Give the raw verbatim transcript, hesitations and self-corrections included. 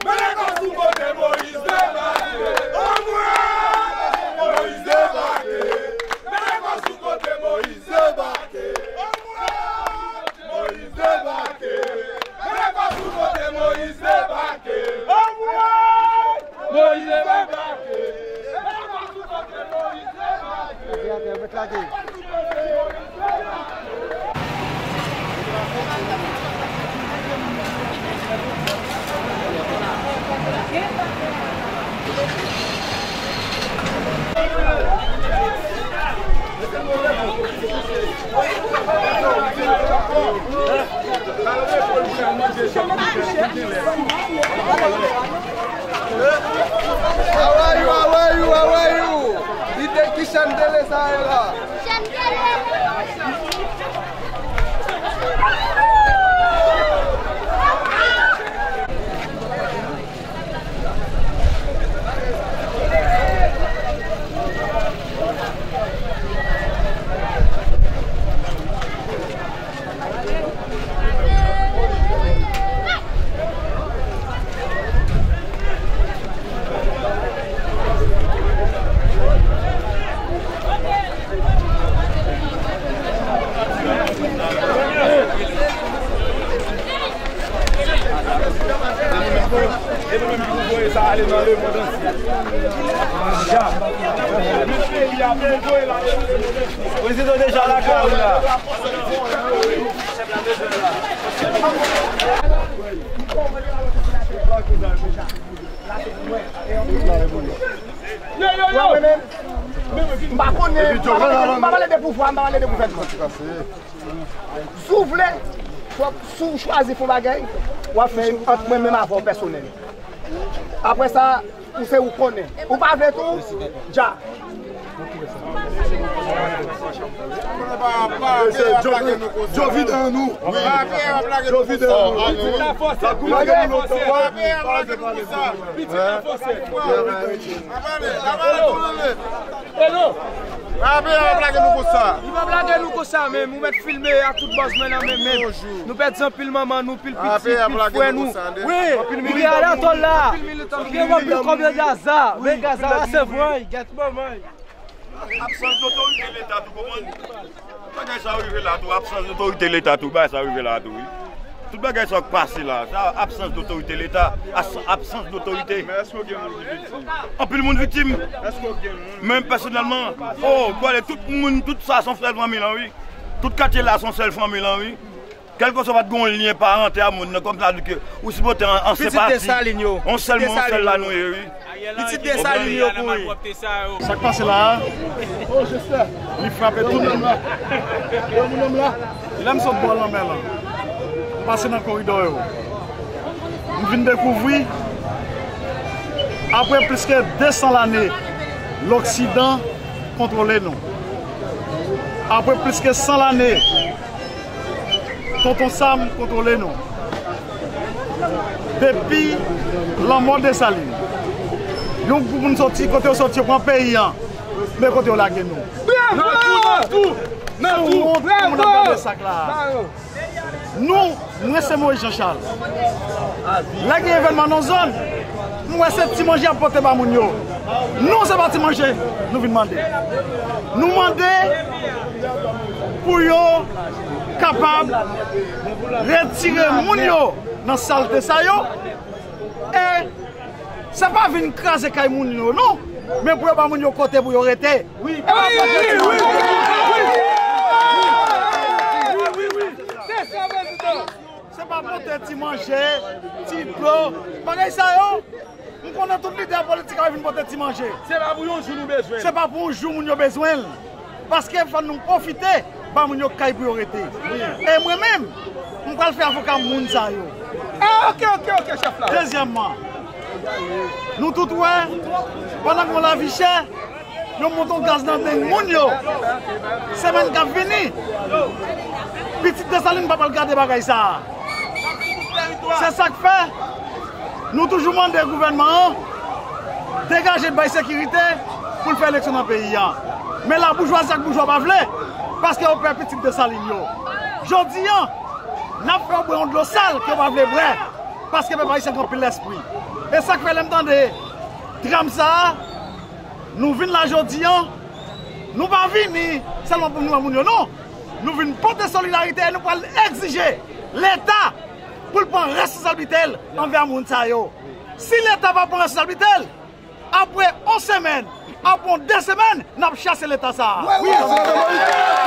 Mete kò sou kote Moyiz debake. Anmwey! Moyiz debake. Mete kò sou kote Moyiz debake. Anmwey! Moyiz debake. Mete kò sou kote Moyiz debake. Anmwey! Moyiz debake. Mete kò sou kote Moyiz debake. How are you? How are you? How are you? Li te ki chèn tele sa ye la? E nou menm ki pou voye sa ale nan lemonn antye. Prezidan deja lakay ou la. Yo, yo, yo! M pa konnen, m pa pale, m pa pale de pouvwa, m pa pale de gouvènman. Si w vle, fòk, si w chwazi fè yon bagay, w ap fè ant mwen menm avè w pèsonèl. Apre sa, ou se ou konnen. Ou pa vle tou, dja. Mesye, Jovi, Jovi dan nou. Jovi dan nou. Pitit la fòse. Pitit la fòse. Hello. Li pa blage nou konsa menm. Ou mèt filme ak tout bòz mwen nan menm menm. Nou pèdi anpil manman nou, pil pitit, pil frè nou. Wi, nou gen alatòl la. Nou gen anpil kòb nan Gaza. Men Gaza la se vway, gèt manman. Absans dotorite Leta tou, konprann? Bagay sa yo rive la tou, absans dotorite Leta tou, bagay sa yo rive la tou, wi. Tout bagay sa yo k pase la, sa absans dotorite Leta, as-, absans dotorite. Men èske w gen moun ki viktim? Anpil moun viktim. Èske w gen moun? Men pèsonèlman, oh, pale tout moun, tout sa se yon sèl fanmi lan, wi. Tout katye la se yon sèl fanmi lan, wi. Kèlkeswa pa t gen yon lyen parantè a moun nan, kòm sa di ke ou sipoze an, an senpati. Yon sèl moun, yon sèl la nou ye, wi. Pitit Desalin yo kouri. Sa k pase la a, li frape tout moun. Lè m sot bò lanmè lan, m pase nan koridò yo, m vin dekouvri, apre plis ke de san lane, loksidan kontwole nou. Apre plis ke san lane, Tonton Sam kontwole nou. Depi lanmò Desalin, yon gwoup moun soti, kote yo soti, yo pran peyi a, men kote yo lage nou. Nan tou, nan tou, nan tou. Se wont pou moun ap gade sa k la a. Nou, mwen se Moïse Jean Charles. Lè gen evènman nan zòn, m wè se ti manje y ap pote ba moun yo. Nou, se pa ti manje nou vin mande. Nou mande pou yo kapab retire moun yo nan salte sa yo. E se pa vin kraze kay moun yo, non. Men pou yo ba moun yo kote pou yo rete. Wi, wi, wi, wi. Se sa, prezidan. Se pa pote ti manje, ti dlo, bagay sa yo. M konnen tout lidè politik ap vin pote ti manje. Se pa pou yon jou nou bezwen. Se pa pou yon jou moun yo bezwen l. Paske fò nou pwofite ba moun yo kay pou yo rete. E mwen menm, m pral fè avoka moun sa yo. Ah, ok, ok, ok, chèf la. Dezyèmman, nou tout wè, pandan gen yon lavi chè, yo monte yon gaz nan deng moun yo. Semèn k ap vini, pitit Desalin pa pral gade bagay sa a. Se sa k fè nou toujou mande gouvènman an degaje bay sekirite pou l fè eleksyon nan peyi a. Men laboujwazi ak boujwa pa vle, paske yo pè pitit Desalin yo. Jodi a, n ap fè yo bwè yon dlo sal ke yo pa vle bwè. Paske pèp ayisyen gen anpil lèspri. E sa k fè lè m tande dram sa a, nou vin la jodi a, nou pa vini sèlman pou nou wè moun yo, non. Nou vin pote solidarite e nou pral egzije Leta pou l pran responsablite l anvè moun sa yo. Si Leta pa pran responsablite l, apre yon semèn, apre yon de semèn, n ap chase Leta sa a. Wi, wi, wi.